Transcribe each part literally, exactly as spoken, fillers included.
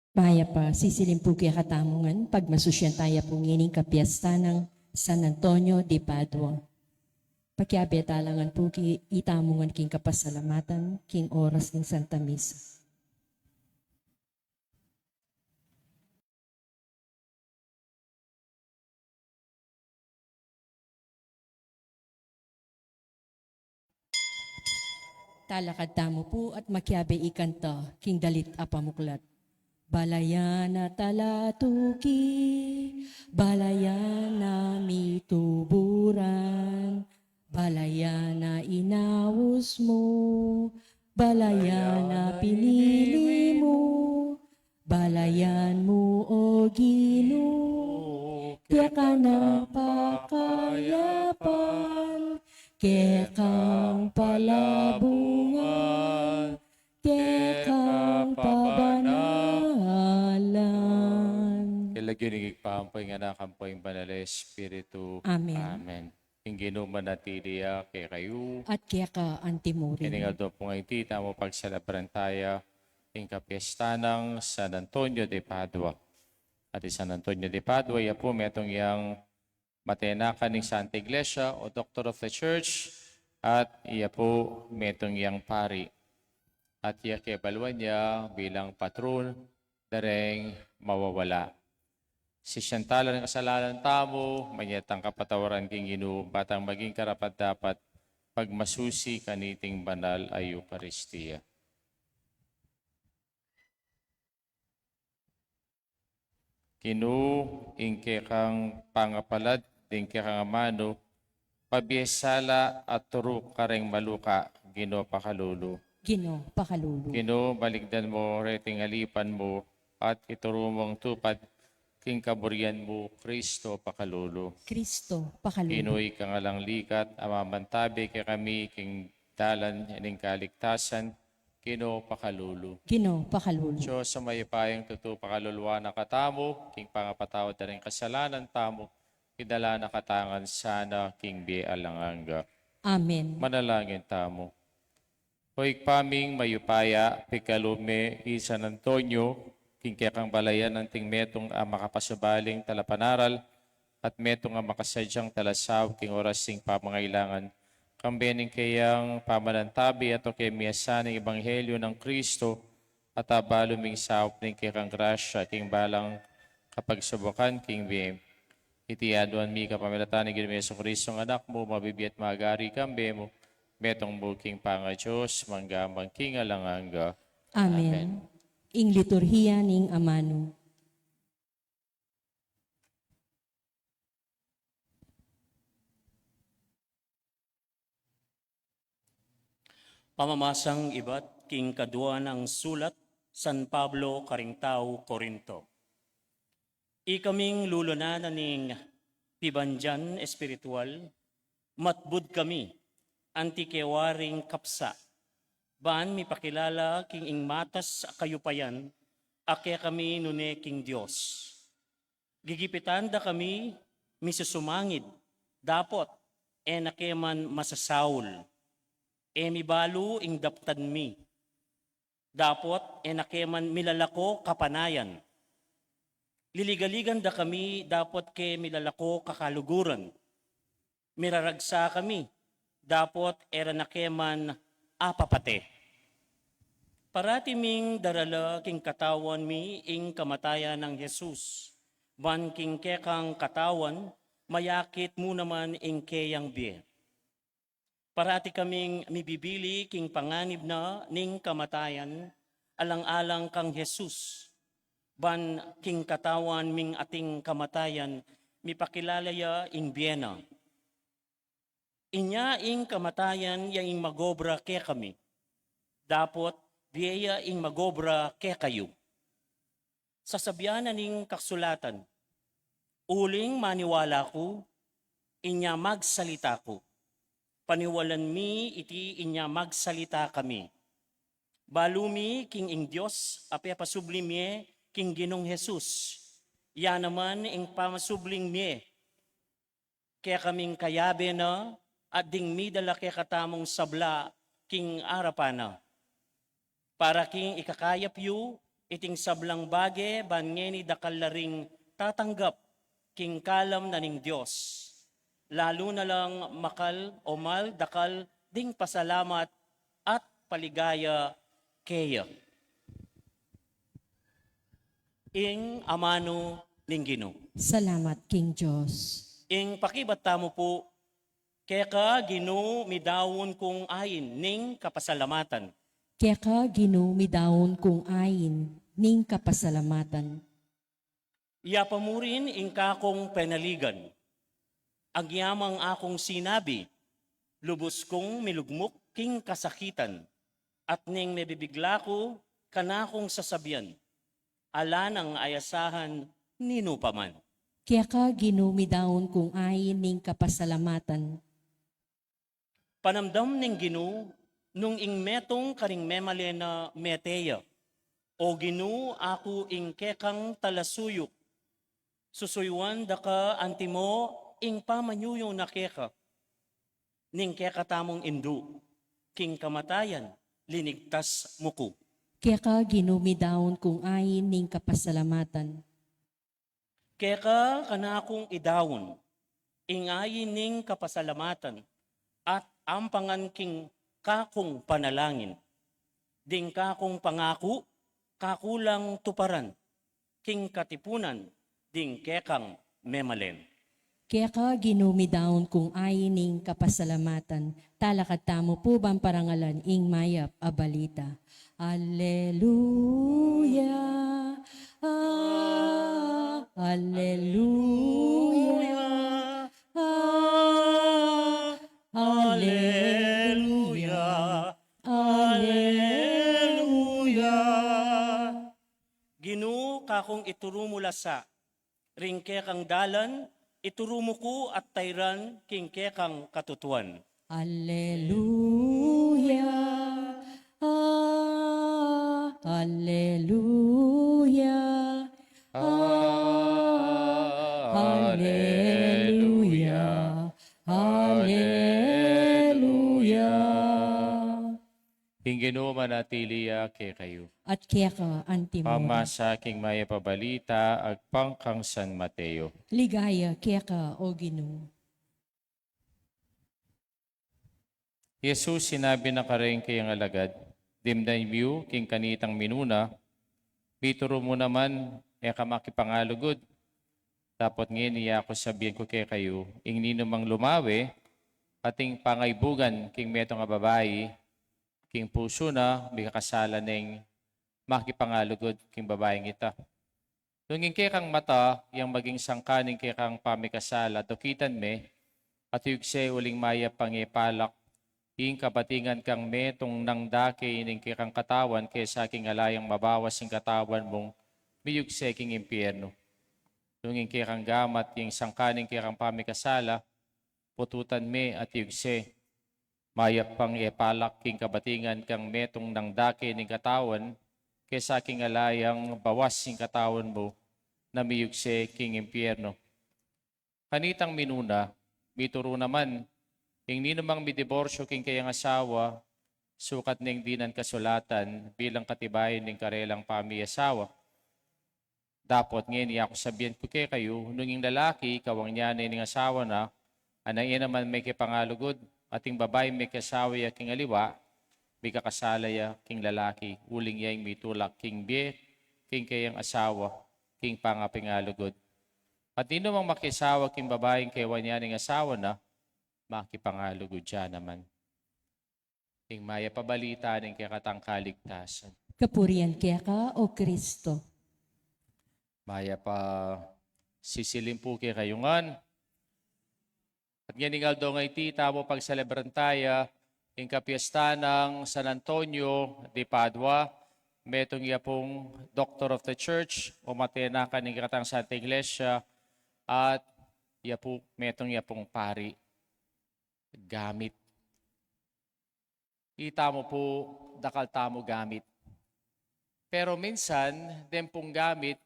Mayap a sisilim pu kekatamu ngan, pagmasusyan taya pu ngening kapiesta nang San Antonio de Padua. Pakiabe tala ngan pu ki-, itamu ngan king kapasalamatan, king oras ning Santa Misa. Talakad tamu pu at makiabe ikanta king dalit a pamuklat. Balayan a talatuki, balayan a mituburan, balayan a inaus mu, balayan a pinili mu, balayan mu, o Ginu, keka nang pakayapan, kekang palabungan, kekang pabanalan. King lagyu ning Ibpa, ampo ing Anak, ampo ing Banal a Espiritu. Amen. Amen. Ing Ginu manatili ya kekayu. At keka antimurin. Ining aldo pung iti, tamu pagselebran taya ing kapiesta nang San Antonio de Padua. At i San Antonio de Padua, iya pu metung yang matenakan ning Santa Iglesia o Doctor of the Church, at iya pu metung yang pari. At iya kebaluan ya bilang patron da reng mawawala. Sisian tala ring kasalanan tamu, manyawad tang kapatawaran king Ginu, ba tang maging karapat-dapat pagmasusi kaniting banal a Eukaristia. Ginu, ing kekang pangapalad, ding kekang amanu, pabie sala at turu kareng maluka, Ginu pakalulu. Ginu pakalulu. Ginu, balikdan mu reting alipan mu, at ituru mung tupad king kaburian mu, Kristo pakalulu. Kristo pakalulu. Ginu, ika ngan lang likat a mamantabe kekami king dalan ning kaligtasan, Ginu pakalulu. Ginu pakalulu. Dios a mayupayang tutu, pakaluluan na katamu king pangapatawad da ring kasalanan tamu, idala na katamu ngan sana king bie alang angga. Amen. Manalangin tamu. O Ibpa ming mayupaya, pikalub me i San Antonio king kekang balayan anting metung a makapasubaling talapanaral at metung a makasadyang talasaup king oras ning pamangailangan. Kambe ning keyang pamanantabe ato kami a miasan ing ebanghelyo nang Kristo, at abalu ming saup ning kekang grasya king balang kapagsubukan king bie. Iti aduan mi kapamilatan ning Ginu ming Jesucristo, Anak mu, mabibie at magari kambe mu, metung mu king pangaDios, mangga man king alang angga. Amen. Amen. Ing liturhiya ning amanu. Pamamasang ibat king kadua nang sulat San Pablo karing tau Corinto. Ikaming lulunan na ning pibandian espiritual, matbud kami anti kewaring kapsa, ban mipakilala king ing matas a kayupayan a kekami nune king Dios. Gigipitan da kami misusumangid, dapot e na ke man masasaul. E mi balu ing daptan mi, dapot e na ke man milalako kapanayan. Liligaligan da kami, dapot ke milalako kakaluguran. Miraragsa kami, dapot e ra na ke man apapate. Parati ming darala king katawan mi ing kamatayan nang Jesus, ban king kekang katawan mayakit mu naman ing keyang bie. Parati kaming mibibili king panganib na ning kamatayan alang-alang kang Jesus, ban king katawan ming ating kamatayan mipakilala ya ing bie na. Inya ing kamatayan ya ing magobra kekami, dapot bie ya ing magobra kekayu. Sasabian na ning kasulatan, "Uling maniwala ku, inya magsalita ku. Paniwalan mi iti inya magsalita kami." Balu mi king ing Dios a pepasubli mie king Ginung Jesus, ya naman ing pamasubling mie kekaming kayabe na at ding midala kekatamung sabla king arapan na. Para king ikakayap yu, Iting sablang bage ban ngeni dakal la ring tatanggap king kalam na ning Dios, lalu na lang makal o mal dakal ding pasalamat at paligaya keya. Ing amanu ning Ginu. Salamat king Dios. Ing pakibat tamu pu, keka Ginu midaun kung ain ning kapasalamatan. Keka Ginu midaun kung ain ning kapasalamatan. Yapa mu rin ing kakung penaligan. Agyamang akung sinabi, lubus kung milugmuk king kasakitan, at ning mebibigla ku, kanakung sasabian, ala nang ayasahan ninu pa man. Keka Ginu midaun kung ain ning kapasalamatan. Panamdam ning Ginu, nung ing metung karing memalen na mete ya, O Ginu, aku ing kekang talasuyuk. Susuyuan da ka antimo ing pamanyuyung na keka. Ning kekatamung indu, king kamatayan, linigtas mu ku. Keka Ginu midaun kung ain ning kapasalamatan. Keka kanakung idaun ing ain ning kapasalamatan at ampangan king kakung panalangin. Ding kakung pangaku, kaku lang tuparan king katipunan ding kekang memalen. Keka Ginu midaun kung ain ning kapasalamatan. Talakad tamu pu ban parangalan ing mayap a balita. Alleluia, ah, alleluia, ah, alleluia, alleluia. Ginu, kakung ituru mu la sa ring kekang dalan, ituru mu ku at tayran king kekang katutuan. Alleluia, ah, alleluia, ah, alleluia, alleluia. Ing Ginu manatili ya kekayu. At keka antimurin. Pamasa king mayap a balita agpang kang San Mateo. Ligaya keka, O Ginu. Jesus sinabi na karing kayang alagad, dimdam yu king kanitang minuna, mituru mu naman, e ka makipangalugud. Dapot ngeni ya ku sabian ku kekayu, ing ninumang lumawe, at ing pangaibugan king metung a babai, king pusu na, mikakasala neng makipangalugud king babaing ita. Nung ing kekang mata, yang maging sangka ning kekang pamikasala, dukitan me, at yugse uling mayap pang ipalak, ing kabatingan kang metung nang dake ning kekang katawan, kesa king ala yang mabawas ing katawan mung miyugse king impiernu. Nung ing kekang gamat, ing sangka ning kekang pamikasala, pututan me at yugse. Mayap pang ipalak king kabatingan kang metung nang dake ning katawan, kesa king ala yang bawas ing katawan mu na miyugse king impiernu. Kanitang minuna, mituru naman, ing ninumang midiborsyu king kayang asawa, sukat neng dinan kasulatan bilang katibayan ning karelang pamiasawa. Dapot ngeni ya ku sabian ku kekayu, nung ing lalaki, kawang niya ne ning asawa na, at nang e naman makipangalugud, at ing babai makiasawa ya king aliwa, mikakasala ya king lalaki, uling ya ing mitulak king bie king kayang asawa, king pangapingalugud. At ninumang makiasawa king babaing kawang niya ning asawa na, makipangalugud ya naman. Ing mayap a balita ning kekatang kaligtasan. Kapurian keka, O Kristo. Mayap a sisilim pu kekayu ngan. At ngening aldo a iti, tamu pagselebran taya ing kapiesta nang San Antonio de Padua, metung ya pung Doctor of the Church, o matena kaning kekatang Santa Iglesia, at ya pu, metung ya pung pari. Gamit. Itamu pu, dakal tamu gamit. Pero minsan, deng pung gamit,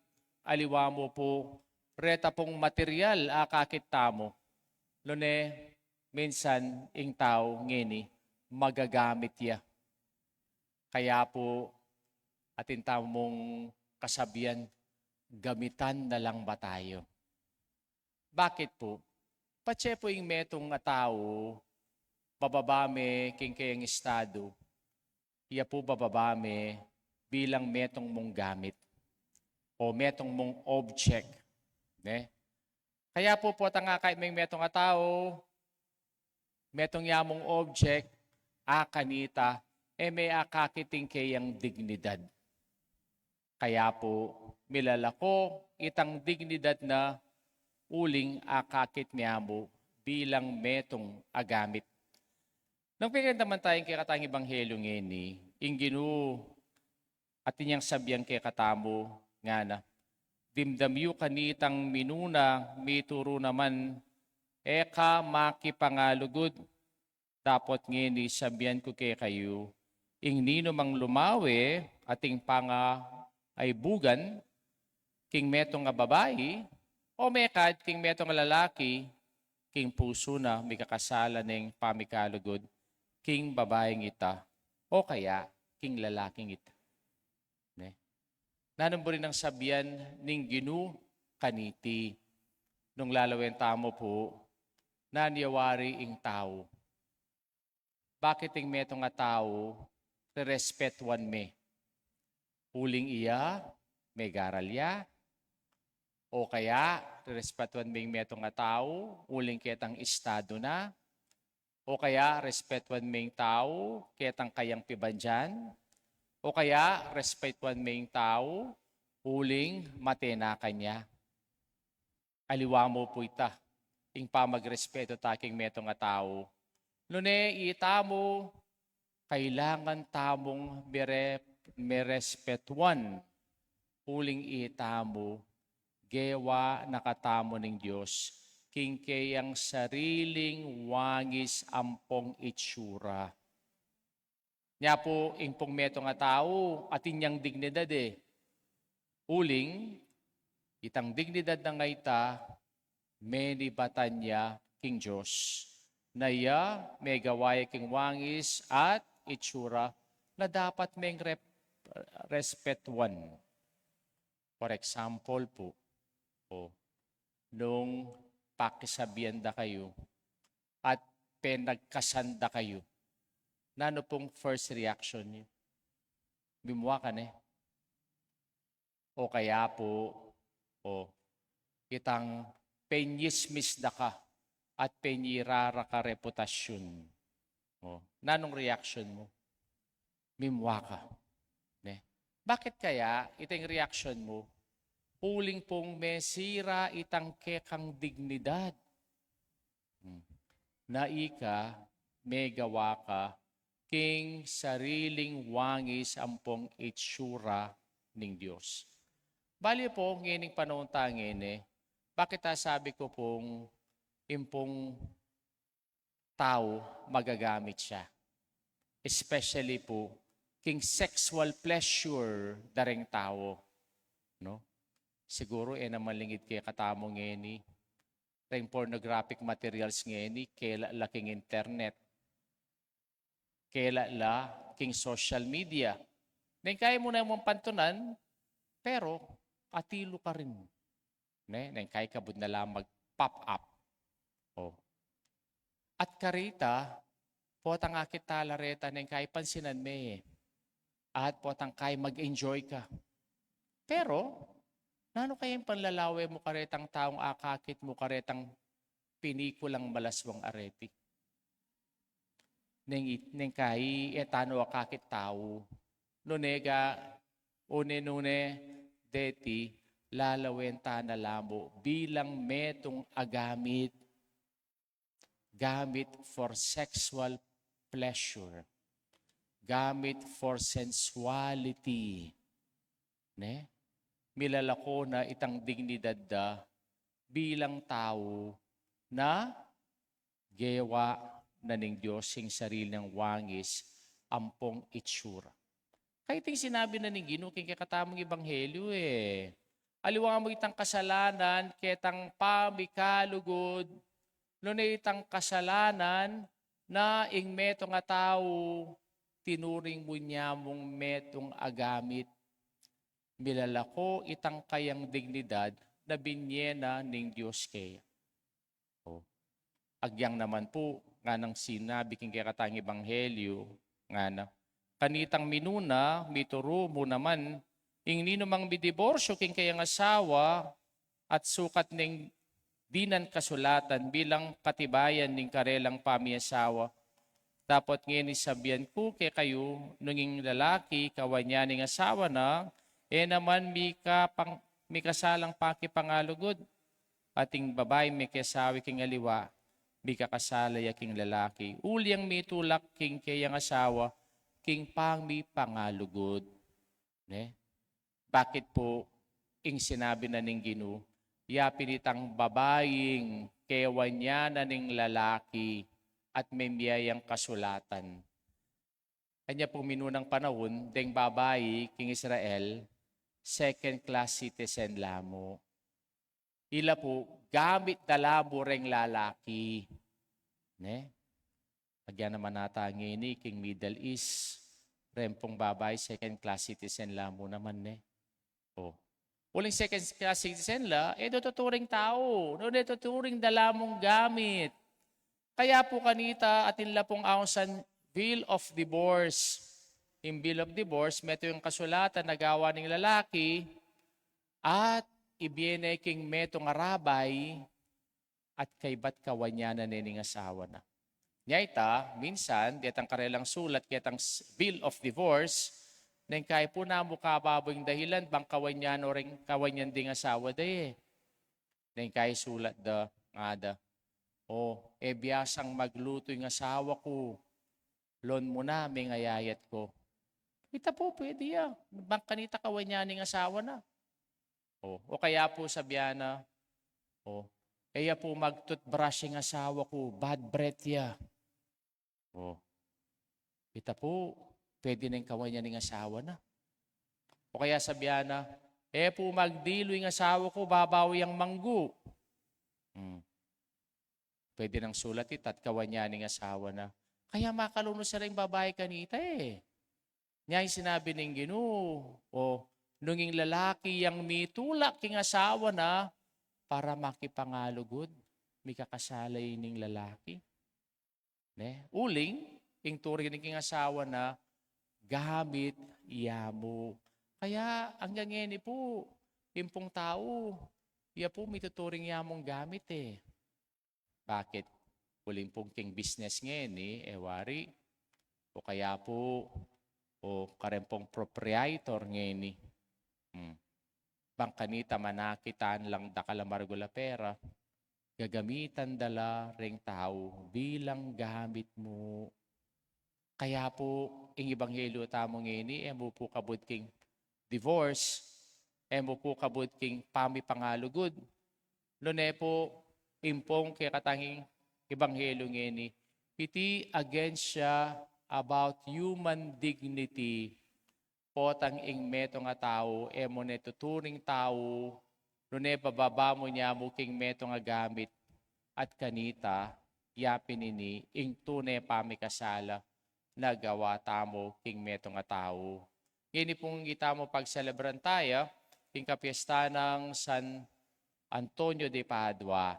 aliwa mu pu, reta pung material a akakit tamu. Nune, minsan, ing tau ngeni, magagamit ya. Kaya pu, atin tamung kasabian, gamitan na lang ba tayo? Bakit po? Patse po ing metung a tau, bababa me king kayang estadu, iya po bababa me bilang metung mung gamit o metung mung object, ne? Kaya po, potang akakit meng metung a tau, metung ya mung object, a kanita, e me akakit ing kayang dignidad. Kaya po, milalako itang dignidad na uling akakit me mu bilang metung a gamit. Nung pekanta man tayang kekatang ebanghelyu ngeni, ing Ginu atin yang sabian kekatamu ngana, dimdam yu kanitang minuna, mituru naman, e ka makipangalugud. Dapot ngeni sabian ku kekayu, ing ninumang lumawe ating pangaibugan king metung a babai, o mekad king metung a lalaki, king pusu na mikakasala neng pamikalugud king babaing ita, o kaya king lalaking ita. Ne? Nanung buri nang sabian ning Ginu kaniti, nung lalawen tamu po, nanu ya wari ing tau? Bakit ing metung a tau, rerespetuan me? Uling iya, megaral ya? O kaya, rerespetuan me ing metung a tau, uling ketang estadu na? O kaya, respetuan me ing tau, ketang kayang pibandian? O kaya, respetuan me ing tau, uling mate na kanya? Aliwa mu po ita, ing pamagrespetu ta king metung a tau. Nune itamu, kailangan tamung mere-, merespetuan, uling itamu, gewa na katamu ning Dios, king keyang sariling wangis ampong itsura. Nya po, ing pung metung a tau, atin yang dignidad e. Uling, itang dignidad na nga ita, menibatan ya king Dios, na iya megawa ya king wangis at itsura na dapat meng rep-, respetuan. For example po, o, nung pakisabian da kayu at penagkasan da kayu, nanu pung first reaction yu? Mimua ka ne? O kaya po, o, itang penyismis da ka at penyira ra ka reputasyun. O, nanung reaction mu? Mimua ka. Ne? Bakit kaya itang reaction mu? Uling pung mesira itang kekang dignidad. Hmm. Na ika, megawa ka king sariling wangis ampong itsura ning Dios. Bali po, ngening panaun ta ngeni, bakit sabi ku pung ing pung tau magagamit siya? Especially po, king sexual pleasure da reng tau. No? Siguru, e na malingid kekatamu ngeni, reng pornographic materials ngeni, kela la king internet, kela la king social media. Neng kai mu na mung pantunan, pero atilu ka rin. Ne? Neng kai kabud na la mag-pop up. O. At karita, potang akit ta la reta, neng kai pansinan me. At potang kai mag-enjoy ka. Pero, nanu kaya ing panlalawe mu karetang taung akakit mu karetang pinikulang malaswang areti? Neng it-, neng kai, e ta no akakit tau. Nune ga, une nune, deti, lalawen ta na la mu bilang metung a gamit. Gamit for sexual pleasure. Gamit for sensuality. Ne? Milalako na itang dignidad da bilang tau na gewa na ning Dios ing sarili nang wangis ampong itsura. Kaya iting sinabi na ning Ginu king kekatamung ebanghelyu e. Aliwa mu itang kasalanan, ketang pamikalugud, nune itang kasalanan na ing metung a tau, tinuring mu nya mung metung a gamit, milalako itang kayang dignidad na binie na ning Dios keya. O, agyang naman pu, nganang sinabi king kekatang ebanghelyu, ngana, kanitang minuna, mituru mu naman, ing ninumang midiborsyu king kayang asawa, at sukat neng dinan kasulatan bilang katibayan ning karelang pamiasawa. Dapot ngeni sabian ku kekayu, nung ing lalaki, kawan ya ning asawa na, e naman mikapang-, mikasalang pakipangalugud, at ing babai mekiasawi king aliwa, mikakasala ya king lalaki. Uli yang mitulak king keyang asawa, king pamipangalugud. Ne? Bakit pu ing sinabi na ning Ginu, ya pin itang babaing kewan ya na ning lalaki at memie yang kasulatan? Anya pung minunang panaun, deng babai king Israel, second class citizen la mu. Ila pu, gamit da la mu reng lalaki. Ne? Agyan naman nata ngeni king Middle East, reng pung babai second class citizen la mu naman, ne? O. Uling second class citizen la, e do tuturing tau, nune tuturing da la mung gamit. Kaya pu kanita, atin la pung aun san will of divorce. Ing will of divorce, metung kasulatan a gawa ning lalaki, at ibie ne king metung a rabay, at kaybat kawan ya na ne ning asawa na. Nya ita, minsan, detang karelang sulat, ketang s-, will of divorce, neng kaya pu namu kababo ing dahilan, bang kawan ya no reng, kawan ya ding asawa da e. Neng kaya sulat da, ngada, o, e biasang maglutu ing asawa ku, lon mu na, mengayayat ku. Ita pu, pwede ya. Bang kanita kawan ya ning asawa na. O, o kaya pu sabian na, o, e ya pu mag-toothbrush ing asawa ku, bad breath ya. O, ita pu, pwede neng kawan ya ning asawa na. O kaya sabian na, e pu magdilu ing asawa ku, babawi yang manggu. Hmm. Pwede nang sulat ita at kawan ya ning asawa na. Kaya makalunus ya ring babai kanita e. Nya ing sinabi ning Ginu, o, nung ing lalaki yang mitulak king asawa na para makipangalugud, mikakasala ining lalaki. Ne? Uling, ing turing king asawa na, gamit ya mu. Kaya, anggang ngeni pu, ing pung tau, ya pu mituturing ya mung gamit e. Bakit? Uling pung king business ngeni, e wari, o kaya pu, o kareng pung proprietor ngeni. Hmm. Bang kanita manakit lang dakal a maragul a pera, gagamitan da la reng tau bilang gamit mu. Kaya pu, ing ebanghelyu tamu ngeni, e mu pu kabud king divorce, e mu pu kabud king pamipangalugud. Nune pu, ing pung kekatang ebanghelyu ngeni, iti against ya about human dignity. Potang ing metung a tau, e mu ne tuturing tau, nune bababa mu ne mu king metung a gamit, at kanita, ya pin ini, ing tune pamikasala, na gawa tamu king metung a tau. Ngeni pung itamu pagselebran taya, king kapiestan nang San Antonio de Padua.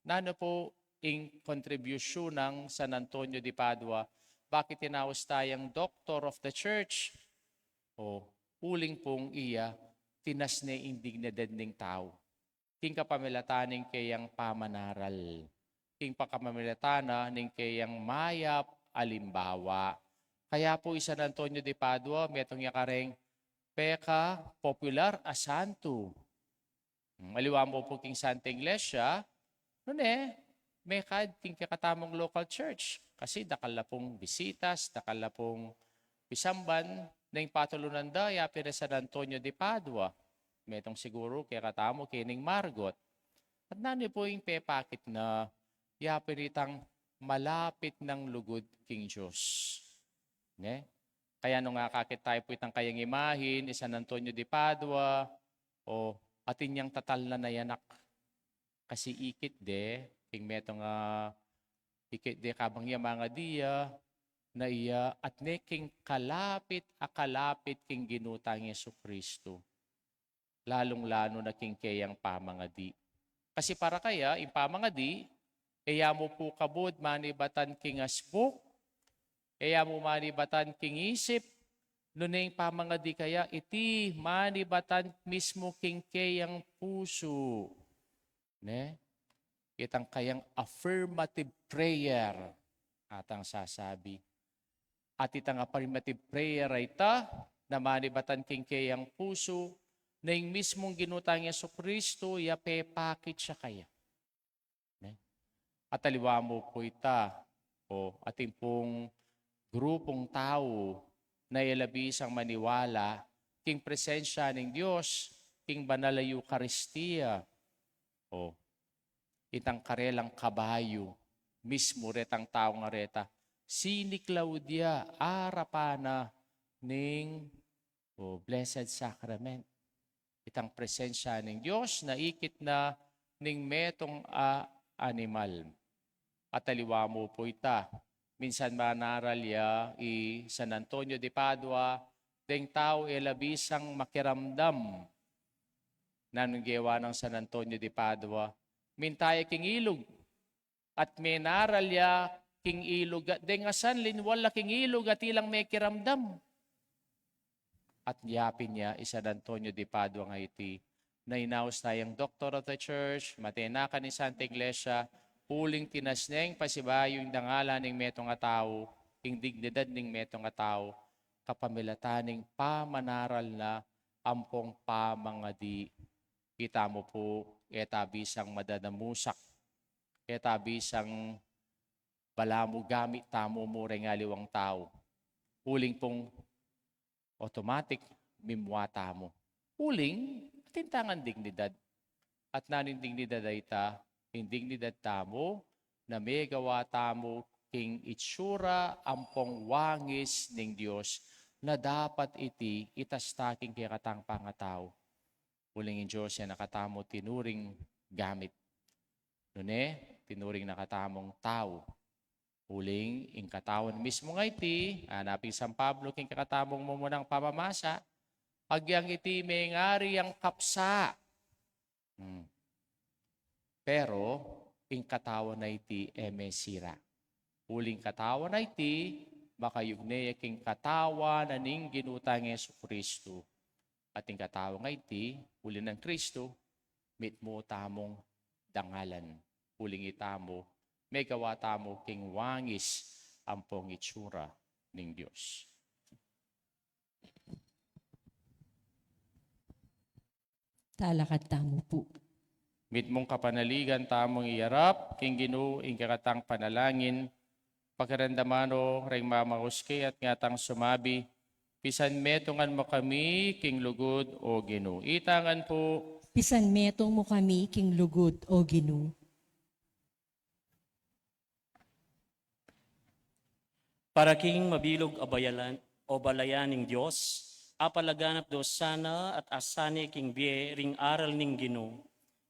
Nanu pu ing kontribusyun nang San Antonio de Padua? Bakit tinaus tayang Doctor of the Church? O, uling pung iya, tinas ne ing dignidad ning tau. King kapamilatan ning keyang pamanaral. King kapamilatan na ning keyang mayap a alimbawa. Kaya pu i San Antonio de Padua, metung ya kareng pekapopular a santu. Hmm, aliwa mu pu king Santa Iglesia, nune, mekad king kekatamung local church. Kasi dakal la pung bisitas, dakal la pung pisamban, neng patulunan da, ya pin i San Antonio de Padua. Metung siguru kekatamu kening Margot. At nanu pu ing pepakit na, ya pin itang malapit nang lugud king Dios. Ne? Kaya nung akakit tayu pu itang kayang imahin, i San Antonio de Padua, o atin yang tatalnan a anak. Kasi ikit de, king metung a ikit de kabang ya mangadi ya, na iya, at ne king kalapit a kalapit king Ginu tang Jesucristo. lalung-lalu na king keyang pamangadi. Kasi para kaya, ing pamangadi, e ya mu pu kabud manibatan king asbuk, e ya mu manibatan king isip, nune ing pamangadi kaya, iti manibatan mismu king keyang pusu. Ne? Itang kayang affirmative prayer, atang sasabi. At itang affirmative prayer a ita, na manibatan king keyang pusu, na ing mismung Ginu tang Jesucristo, ya pepakit ya kaya. Ne? At aliwa mu pu ita, o atin pung grupung tau na e la bisang maniwala king presensya ning Dios king banal a Eukaristia. O, itang karelang kabayu, mismu retang taung areta, siniklaud ya arapan na ning, o, Blessed Sacrament. Itang presensya ning Dios na ikit na ning metung a animal. At aliwa mu pu ita, minsan manaral ya i San Antonio de Padua, deng tau e la bisang makiramdam. Nanung gewa nang San Antonio de Padua, minta ya king ilug. At menaral ya king ilug, at deng asan linwal la king ilug at ilang mekiramdam. At yapin ya i San Antonio de Padua a iti, na inaus na yang Doctor of the Church, matenakan ning Santa Iglesia, uling tinas neng pasibayu ing dangalan ning metung a tau, ing dignidad ning metung a tau, kapamilatan ning pamanaral na ampong pamangadi. Itamu pu, e ta bisang madanamusak, e ta bisang balamu gamit tamu mu reng aliwang tau. Uling pung automatic, mimua tamu. Uling, atin tang dignidad. At nanu ing dignidad a ita, ing dignidad tamu, na megawa tamu king itsura ampong wangis ning Dios, na dapat iti itas ta king kekatang pangatau. Uling ing Dios e na katamu tinuring gamit. Nune, tinuring na katamung tau. Uling ing katawan mismu a iti, anapin San Pablo king kekatamung mumunang pamamasa, agyang iti mengari yang kapsa. Hmm. Pero ing katawan a iti e mesira. Uling katawan a iti, makayugne ya king katawan na ning Ginu tang Jesucristo. At ing katawan a iti, uli nang Kristo, mitmu tamung dangalan. Uling itamu, megawa tamu king wangis ampong itsura ning Dios. Talakad tamu pu. Mitmung kapanaligan tamung iyarap king Ginu ing kekatang panalangin, pakiramdaman no reng mamaus ke at ngatang sumabi, pisanmetungan mu kami king lugud, O Ginu. Itangan pu. Pisanmetung mu kami king lugud, O Ginu. Para king mabilug a bayalan, o balayan ning Dios, apalaganap do sana at asane king bie ring aral ning Ginu,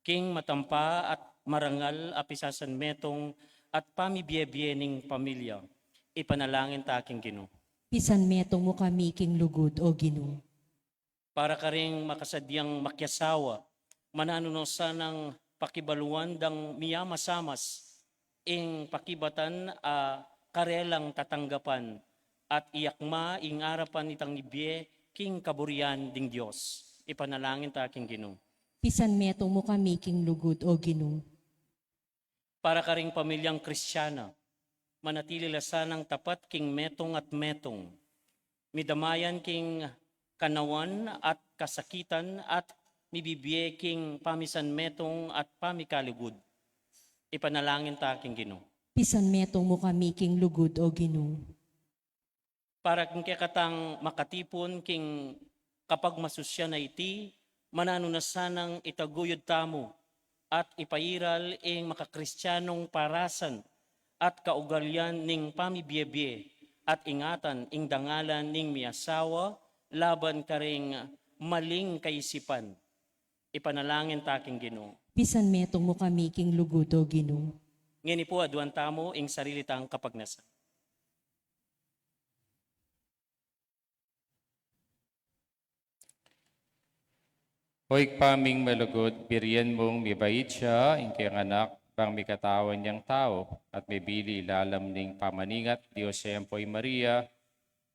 king matampa at marangal a pisasanmetung at pamibie-bie ning pamilya. Ipanalangin ta king Ginu. Pisanmetung mu kami king lugud, O Ginu. Para karing makasadyang makiasawa, mananu no sanang pakibaluan dang miyamasamas ing pakibatan a karelang tatanggapan at iyakma ing arapan itang ibie king kaburian ding Dios. Ipanalangin ta king Ginu. Pisanmetung mu kami king lugud, O Ginu. Para karing pamilyang Kristiana, manatili la sanang tapat king metung at metung, midamayan king kanawan at kasakitan at mibibie king pamisanmetung at pamikalugud. Ipanalangin ta king Ginu. Pisanmetung mu kami king lugud, O Ginu. Para king kekatang makatipun king kapagmasusyan a iti, mananu na sanang itaguyud tamu at ipairal ing makakristianung parasan at kaugalian ning pamibie-bie at ingatan ing dangalan ning miasawa laban karing maling kaisipan. Ipanalangin ta king Ginu. Pisanmetung mu kami king lugud, O Ginu. Ngeni pu aduan tamu ing sarili tang kapagnasan. O Ibpa ming malugud, birian mung mibait ya ing kayang anak, bang mikatawan yang tau, at mibili lalam ning pamaningat, Dios ya ampo i Maria,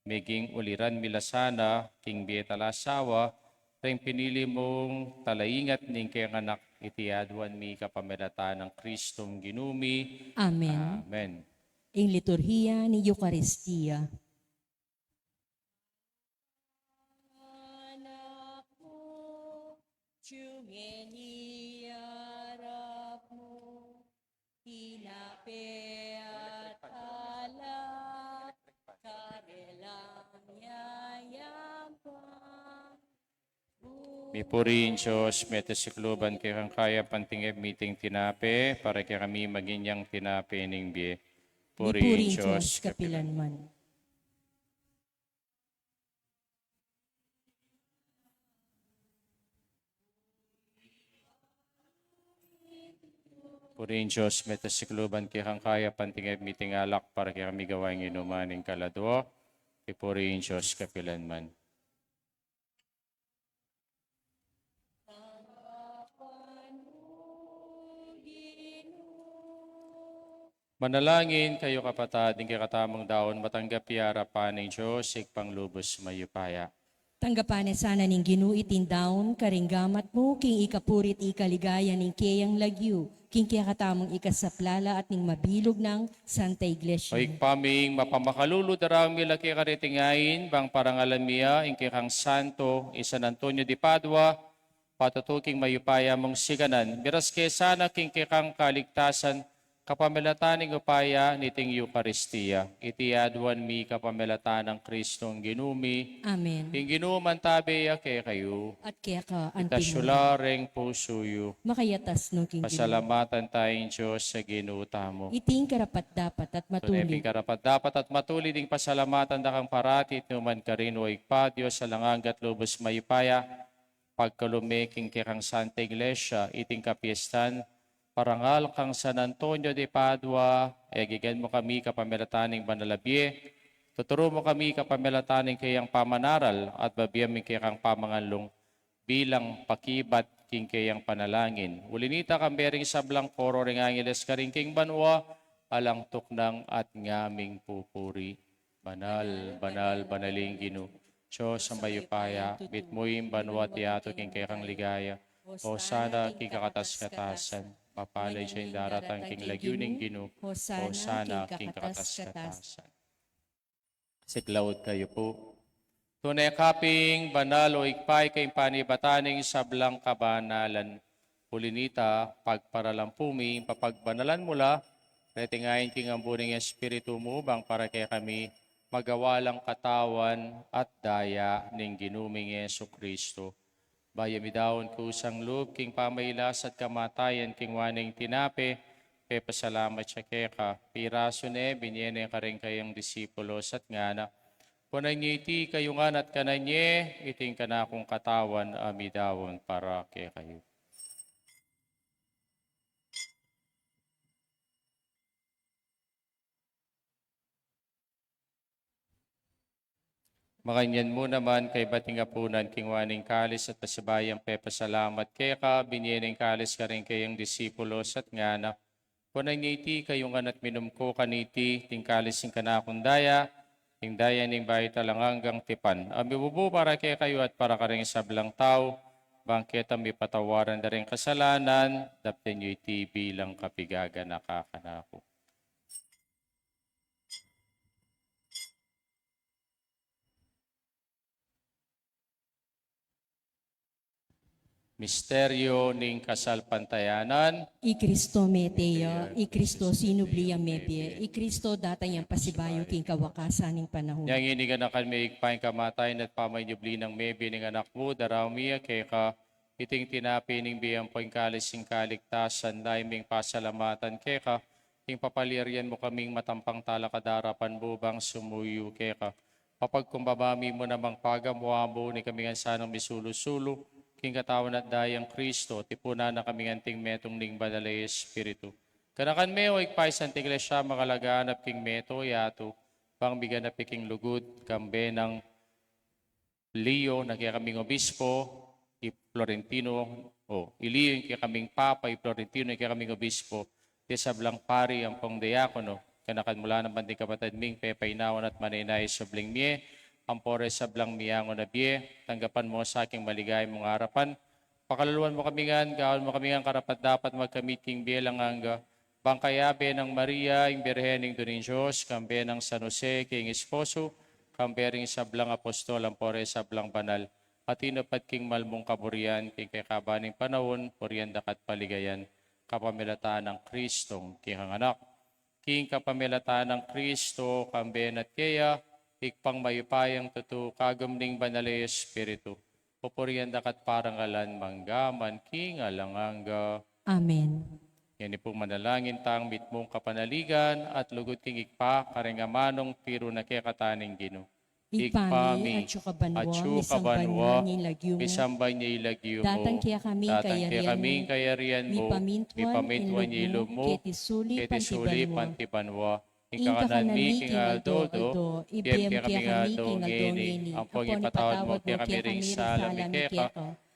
meging uliran mi la sana king bie at alang sawa, reng pinili mung talaingat ning kayang anak, iti aduan mi kapamilatan nang Kristong Ginu mi. Amen. Amen. Ing liturhiya ning Eukaristia. Anak mu, dungeni arap mu, tinape at alak, karelang yayapang. Mipuri ing Dios, mete sikluban kekang kaya pantingep miting tinape, para kekami maging yang tinape ning bie. Puri ing Dios kapilan man. Puri ing Dios, mete sikluban kekang kaya pantingep miting alak, para kekami gawa ing inuman ning kaladua. Ipuri ing Dios kapilan man. Manalangin kayu, kapatad, ing kekatamung daun matanggap ya arapan ning Dios, Ibpang lubus mayupaya. Tanggapan na sana ning Ginu iting daun karing gamat mu, king ikapuri't ikaligaya ning keyang lagyu, king kekatamung ikasaplala at ning mabilug nang Santa Iglesia. O Ibpa ming mapamakalulu, daraun mi la keka reting ain, bang parangalan mi ya ing kekang santo i San Antonio de Padua, patutu king mayupaya mung siganan. Miras ke sana king kekang kaligtasan, kapamilatan ning upaya niting Eukaristia. Iti aduan mi kapamilatan nang Kristong Ginu mi. Amen. Ing Ginu mantabe ya kekayu. At keka anti mu. Itas yu la reng pusu yu. Makayatas no king Ginu. Pasalamatan taya ing Dios a Ginu tamu. Iting karapat-dapat at matulid. Tune pin karapat-dapat at matulid ing pasalamatan da kang parati, nukarin man, O Ibpa, Dios a alang angga at lubus mayupaya. Pagkalub me king kekang Santa Iglesia iting kapiestan, parangal kang San Antonio de Padua, e gigan mu kami kapamilatan ning banal a bie, tuturu mu kami kapamilatan ning keyang pamanaral, at babie mu ing kekang pamanganlung bilang pakibat king keyang panalangin. Uli nita, kambe ring sablang koro ring angeles karin king banua, alang tuknang at ngaming pupuri. Banal, banal, banal ing Ginu, Dios a mayupaya, mitmu ing banua at yatu king kekang ligaya. Hosana king kakatas-katasan. Mapalad ya ing daratang king lagyu ning Ginu. Hosana king kakatas-katasan. Siklaud kayu pu. Tune ka ping banal, O Ibpa, ika ing panibatan ning sablang kabanalan. Uli nita, pagparalampu mi ing papagbanalan mu la reting ain king ambun ning Espiritu mu, bang para kekami magawa lang katawan at daya ning Ginu ming Jesucristo. Bayu mi daun kusang lub king pamailas at kamatayan, kinua ne ing tinape, pepasalamat ya keka, pirasu ne, binie ne karing kayang disipulos at ngana: Kunan ye iti kayu ngan at kanan ye, iti ing kanakung katawan a midaun para kekayu. Makanyan mu naman, kaybat ning apunan, kinua ne ing kalis at pasibayu yang pepasalamat keka, binie ne ing kalis karing kayang disipulos at ngana: Kunan ye iti kayu ngan at minum ko kaniti, iti ing kalis ning kanakung daya, ing daya ning bayu at alang anggang tipan, a mibubu para kekayu at para karing sablang tau, bang keta mipatawaran da ring kasalanan. Daptan yu iti bilang kapigaganaka kanaku. Misteryo ning kasalpantayanan. I Kristo mete ya, i Kristo sinubli yang mebie, i Kristo datang yang pasibayu king kawakasan ning panahun. Inya ngeni, ganakan me, Ibpa, ing kamatayan at pamanyubli nang mebie ning Anak mu, daraun mi ya keka iting tinape ning bie ampo ing kalis ning kaligtasan, lalu ming pasalamatan keka, ing papalyarian mu kaming matampang talakad arapan mu bang sumuyu keka. Papagkumbaba mi mu namang pagamu-amu, nung ikami ngan sanang misulu-sulu king katawan at dayang Kristo, tipunan na kami ngan anting metung ning Banal a Espiritu. Ganakan me, O Ibpa, ing Santa Iglesia makalaganap king mabilug a yatu, bang miganap ya king lugud, kambe nang Leo na kekaming obispo, i Florentino, o, iliyu ing kekaming Papa, i Florentino ing kekaming Obispo, ding sablang pari ampong diakono, ganakan mu la naman ding kapatad ming pepainawa at manenaya king subling mie, ampo reng sablang miangu na bie, tanggapan mu sa king maligaya mung arapan, pakaluluan mu kami ngan, gawan mu kami ngan karapat-dapat magkamit king bie alang angga, bang kayabe nang Maria, ing Birhen Indu ning Dios, kambe nang San Jose, king esposo, kambe ring sablang apostol, ampo reng sablang banal, a tinupad king mal mung kaburian, king kekaban ning panaun, purian da ka at paligayan, kapamilatan nang Kristong kekang Anak. King kapamilatan nang Kristo, kambe na at keya, Ibpang mayupayang tutu, kagum ning Banal a Espiritu, pupurian da ka at parangalan, mangga man king alang angga. Amen. Ngeni pu manalangin tang mitmung kapanaligan at lugud king Ibpa, karing amanung tiru na kekatamu ning Ginu. Ibpa mi, atsu ka banua, misamban ya ing lagyu mu, misamban ya ing lagyu mu, datang kekami ing kayarian mu, mipamintuan ing lub mu, keti sulip anti banua. Ing kakanan mi king aldo-aldo, ibie mu kekami king aldo ngeni, ampon ipatawad mu kekami ring sala mi keka,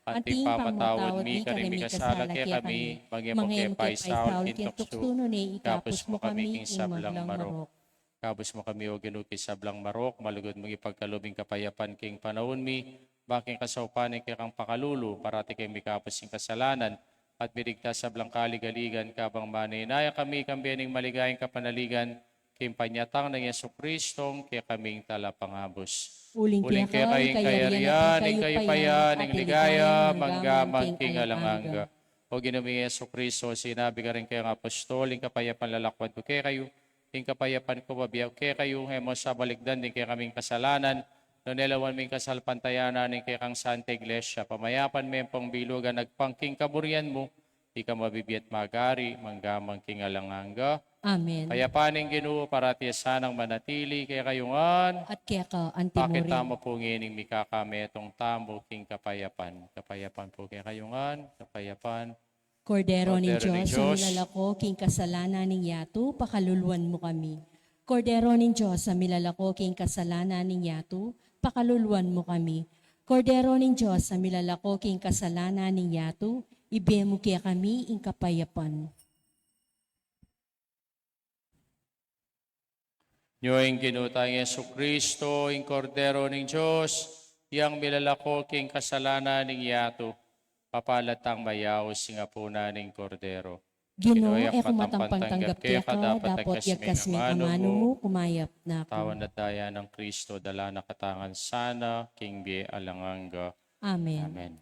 anti ing pamamatawad mi karing mikasala kekami, manga e mu ke paisaul king tuksu, nune ikabus mu kami king sablang marok. Ikabus mu kami, O Ginu, king sablang marok, malugud mung ipagkalub ing kapayapan king panaun mi, bang king kasaupan ning kekang pakalulu, parati kaming mikabus king kasalanan, at miligtas sablang kaligaligan, kabang manenaya kami, kambe ning maligayang kapanaligan, king panyatang nang Jesucristo, kekaming Talapangabus. Uling keka ing kayarian, ing kayupayan, ing ligaya, mangga man king alang angga. O Ginu ming Jesucristo, sinabi mu karing kekang apostol, ing kapayapan lalakwan ku kekayu, ing kapayapan ku bibie ku kekayu, e mu sa balikdan ding kekaming kasalanan, nune lawan mu ing kasalpantayanan ning kekang Santa Iglesia, pamayapan me ampong bilugan agpang king kaburian mu, ika mabibie at magari, mangga man king alang angga. Amen. Ing kapayapan ning Ginu, parati ya sanang manatili kekayu ngan. At keka anti mu rin. Pakit tamu pu ngeni ing mikakametung tamu king kapayapan. Kapayapan pu kekayu ngan, kapayapan. Kordero ning Dios, a milalako king kasalanan ning yatu, pakaluluan mu kami. Kordero ning Dios, a milalako king kasalanan ning yatu, pakaluluan mu kami. Kordero ning Dios, a milalako king kasalanan ning yatu, ibie mu kekami ing kapayapan. Nyo ing Ginu tang Jesucristo, ing Kordero ning Dios, yang milalako king kasalanan ning yatu, mapalad tang mayaus king apunan ning Kordero. Ginu, e ku matampang tanggap keka, dapot yagkas me ing amanu mu, kumayap na ku. Katawan at daya nang Kristo, dala na katamu ngan sana king bie alang angga. Amen. Amen.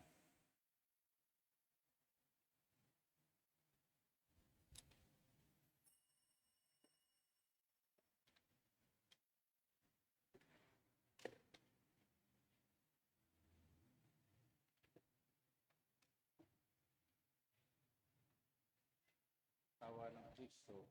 Katawan nang Kristo.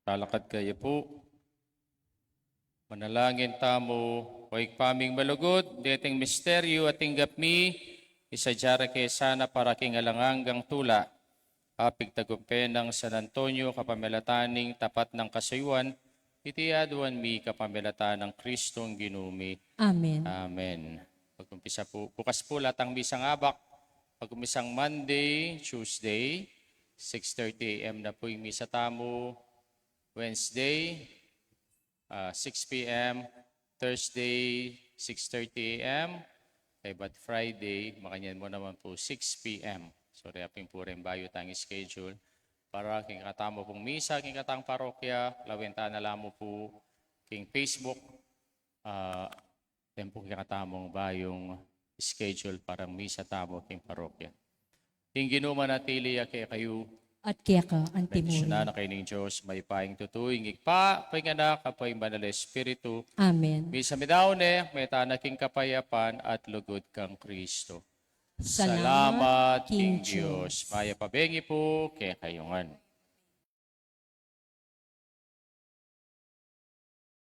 Talakad kayu pu. Manalangin tamu. O Ibpa ming malugud, deting misteryu a tinggap mi, isadya ra ke sana para king alang anggang tula, a pigtagumpe nang San Antonio kapamilatan ning tapat nang kasuyuan, iti aduan mi kapamilatan nang Kristong Ginu mi. Amen. Amen. Pag-umpisa pu, bukas pu la tang misang abak. Pag-umpisang Monday, Tuesday, six thirty A M na pu ing misa tamu. Wednesday, ah, six P M. Thursday, six thirty A M. Kaybat Friday, makanyan mu naman pu, six P M. So, reyapin pu reng bayu tang schedule. Para king katamu pung misa, king katang parokya, lawen ta na la mu pu king Facebook. Ah, tempu king katamung bayung schedule para misa tamu king parokya. Ing Ginu manatili ya kekayu. At keka antimurin. Bendisyunan na kayu ning Dios, mayupayang tutu, ing Ibpa, ing Anak, ampo ing Banal a Espiritu. Amen. Misa mi da ne, meta na king kapayapan at lugud kang Kristo. Salamat king Dios. Mayap a bengi pu kekayu ngan.